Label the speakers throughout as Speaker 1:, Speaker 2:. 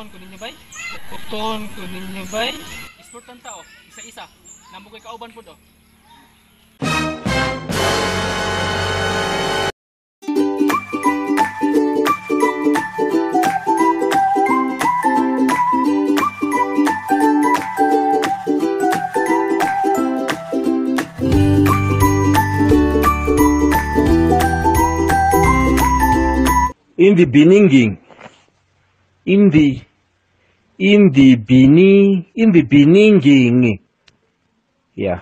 Speaker 1: Kuton ko ninyo bay. Kuton ko ninyo bay. Isport ang tao, isa-isa. Nambukoy kauban pud oh.
Speaker 2: In the beninging, in the in the beninging, yeah.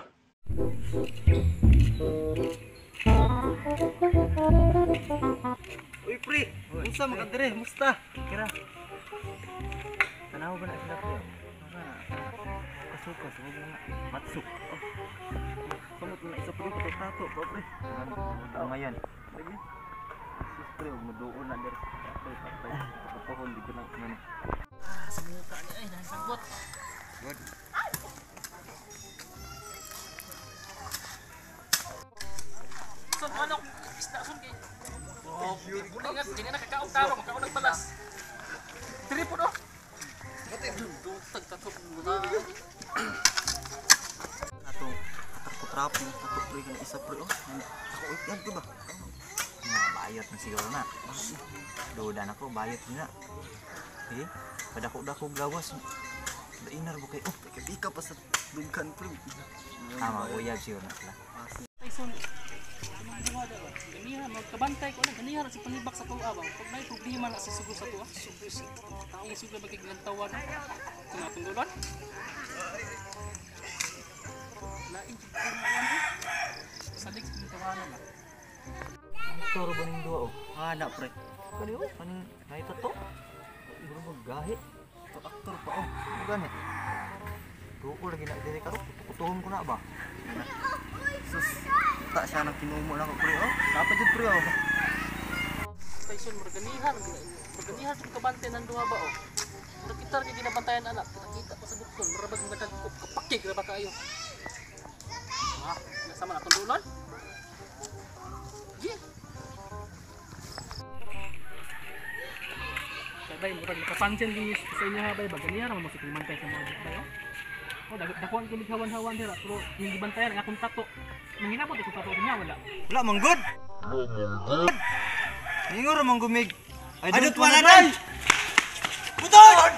Speaker 3: Uy pre, unsa man ka dire? Musta?
Speaker 4: Kira. Tanaw ba na sila pre? Kasuka sa mga matsuk.
Speaker 3: Oh. Samot na isa pre tato pa pre.
Speaker 4: Ngayon.
Speaker 3: Lagi. Sus pre, ug muduon na dire. Patay patay. Kapohon di ko na ngano.
Speaker 1: Ah, sa muka niya ay nasanggot.
Speaker 4: Good.
Speaker 1: Son manok, isda son kay. Oh, bulingat kini na kakaon tarong, kakaon ng balas. Diri pud oh. Dutag tato mo na.
Speaker 3: Atong katrap na tato pre kana isa pre oh. Ako yan di ba?
Speaker 4: Nga, bayot na siguro na. Duda na ko, bayot na. Eh, padako-dako gawas. Dainar ba kay? Oh,
Speaker 3: Pika pa sa dughan pre.
Speaker 4: Tama, uyab siguro na sila.
Speaker 1: Tyson, anong duha daw? Ganiha, magkabantay ko na. Ganiha na si panibak sa tuwa ba? Pag may problema na sa sugo sa tuwa, taong sugo magiglantawan. Kung atong dulon. Lain jud ko na yan, eh. Salig sa tawanan ba?
Speaker 4: Toro ba ning duha oh?
Speaker 3: Ana pre.
Speaker 4: Kani oh, kaning naita to. Ibro mo gahi.
Speaker 3: To aktor pa oh.
Speaker 4: Ano gani? Duol lagi na diri karon, kutuhon ko na ba?
Speaker 3: Sus, ta siya nang kinumo na ko pre oh. Dapat jud pre oh.
Speaker 1: Tyson, marganihan. Marganihan sa kabante ng duha ba oh. Murag kita ra ginabantayan anak. Kita-kita pa sa bukton. Marabag mga dagko. Kapakig ra ba kaayo? Ah, nasa man atong dulon? Yeah. Kay bay, murag nakapansin din sa inyo ha bay ba ganihan ra mo sa kimantay sa mga bay oh. Oh, dakuan ko hawan-hawan dira pero yung gibantayan ang akong tato. Nanginabot akong tato niya wala.
Speaker 3: Wala man good. Wala man good. Ningo ra man gumig. I don't wanna die. Putol!